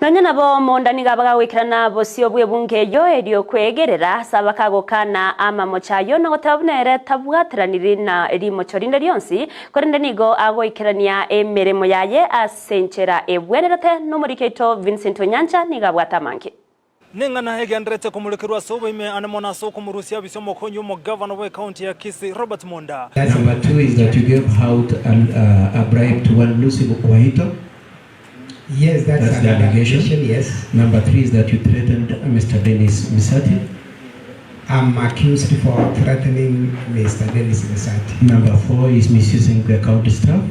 Nonya nabo Monda nigo abaga goikerana bosio bw'ebunge eyio erio kwegerera ase abakagokana amamocho ayio na goteba buna ere tabwateraniri na rimocho rinde rionsi, korende nigo agoikerania emeremo yaye ase enchera ebwenerete. Nomoriki oito Vincent Onyancha nigo abwate amange. Neng'ana egendererete komorekerwa ase oboime ane mono ase okomorusia abise omokonyi omogavana bw'ekaunti ya Kisii Robert Monda. Number 2 is that you gave out a bribe to one Lucy Waito. Yes, that's, That's the another allegation. allegation, yes. Number 3 is that you threatened Mr. Dennis Misati. I'm accused for threatening Mr. Dennis Misati. Number 4 is misusing the county staff.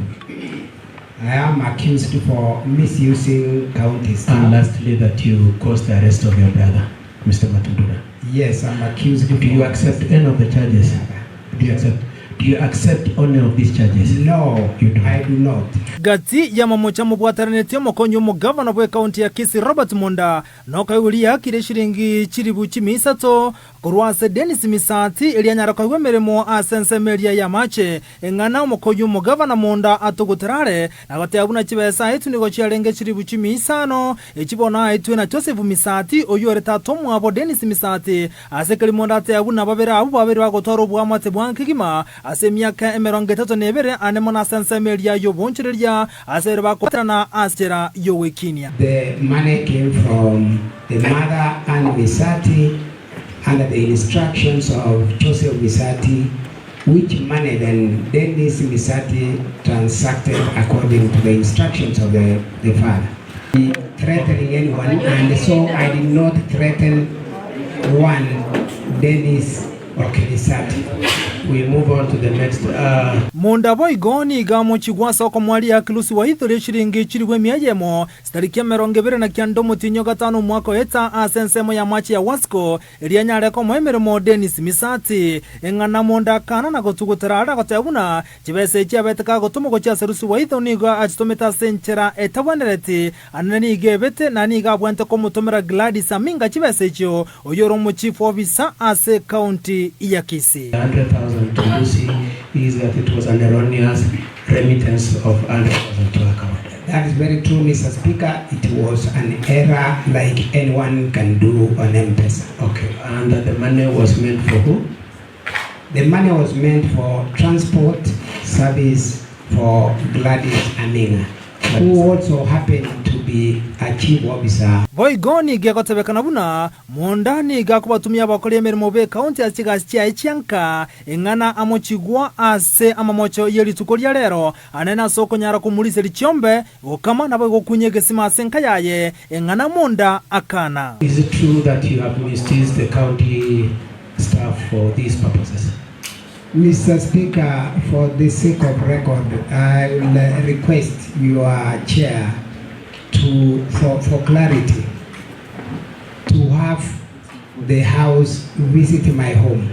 I am accused for misusing county And staff. lastly, that you caused the arrest of your brother, Mr. Matundura. Yes, I'm accused Do you for... accept any of the charges? Do you accept? Do you accept any of these charges? No, You don't. I do not. Gati y'amamocho amobwateranetie omokonyi omogavana bw'ekaunti ya Kisii Robert Monda nokoigwa riakire eshiringi chiribu chimi isato korwa ase Dennis Misati eria anyara koigwa emeremo ase ensemo eria y'amache eng'ana omokonyi omogavana Monda atogoterare na goteba buna chibesa aetwe nigo chiarenge chiribu chimi isano echi bono aetwe na Joseph Misati oyio ore tata omwabo Dennis Misati ase keri Monda ateba buna babere abwo babere bagotwara obwamate bwa nkegima ase emiaka 32 ane mono ase ensemo eria y'obonchereria ase ere bakobwaterana ase enchera y'ogwekinia. The money came from the mother Anne Misati under the instructions of Joseph Misati, which money then Dennis Misati transacted according to the instructions of the father. Threatening anyone, and so I did not threaten one Dennis Misati. We move on to the next. Monda boigo nigo amochigwa ase okomoa Lucy Waithori eshiringi chiribu emia eyemo chitariki 29 omotienyi o gatano omwaka oeta ase ensemo y'amache ya Wasco eria anyare komoa emeremo Dennis Misati. Eng'ana Monda akana na gotugutera are agoteba buna chibesa echi abete kagotoma gochia ase Lucy Waitho nigo achitomete ase enchera etabwenereti anene nigo ebete na nigo abwente komotomera Gladys Aminga chibesa echio oyio ore omochief officer ase county ya Kisii. 100,000 to Lucy is that it was an erroneous remittance of 100,000 to account. That is very true, Mr. Speaker. It was an error like anyone can do on M-Pesa. Okay, and that the money was meant for who? The money was meant for transport service for Gladys Aminga, who also happened to be a chief officer. Boigo nigo egotebekana buna Monda nigo akobatumia abakori emeremo b'ekaunti ase chigasi chiaye chianka eng'ana amochigwa ase amamocho ye rituko ria rero anene ase okonyara komoriseria chiombe gokama nabo gokunya egesima ase enka yaye eng'ana Monda akana. Is it true that you have misused the county staff for these purposes? Mr. Speaker, for the sake of record, I will request your chair to, for clarity, to have the House visit my home,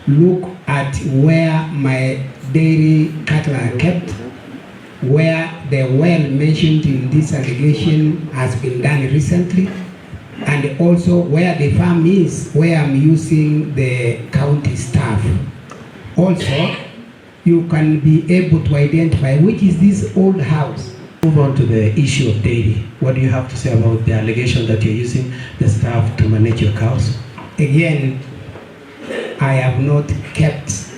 look at where my dairy cattle are kept, where the well mentioned in this allegation has been done recently, and also where the farm is, where I'm using the county staff. Also, you can be able to identify which is this old house. Move on to the issue of dairy. What do you have to say about the allegation that you're using the staff to manage your cows? Again, I have not kept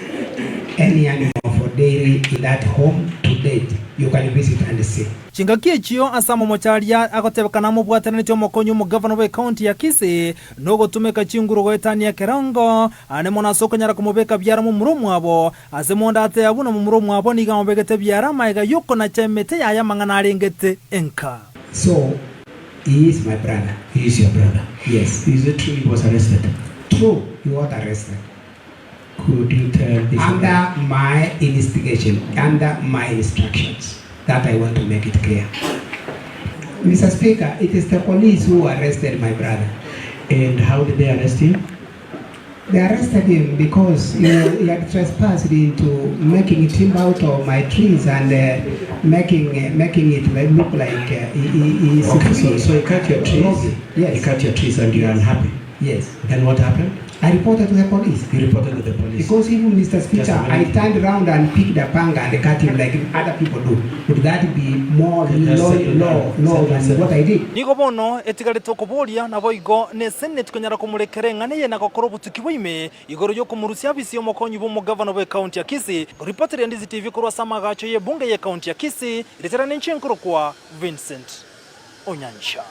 any animal for dairy in that home to date. You can visit and see. Chingaki echio ase amamocharia agotebekana amobwateraneti omokonyi omogavana bw'ekaunti ya Kisii nogotumeka chinguru goetania kerongo ane mono ase okonyara komobeka biara momura omwabo ase Monda ateba buna momura omwabo nigo amobegete biara amaega yokonacha emete yaye amang'ana arengete enka. So, he is my brother. He is your brother? Yes. Is it true he was arrested? True, he was arrested. Could you tell this? Under my instigation, under my instructions, that I want to make it clear. Mr. Speaker, it is the police who arrested my brother. And how did they arrest him? They arrested him because he had trespassed into making timber out of my trees and making it look like he is Okay, free. so he cut your trees? Yes. He cut your trees and you are unhappy? Yes. Then what happened? I reported to the police. You reported to the police. Because even Mr. Just Speaker, a I minute. turned round and picked a panga and cut him like other people do. Would that be more Just law, settle law, down. law Settle, than settle. what I did? Nigo bono etigarete okoboria naboigo na eseneti konyara komorekera eng'ana eye na gokora obotuki bwa ime igoro y'okomorusia abisi y'omokonyi bw'omogavana bw'ekaunti ya Kisii. Ripoti ya Ndizi TV korwa ase amagacho y'ebunge y'ekaunti ya Kisii, ritarana inche nkorokwa Vincent Onyancha.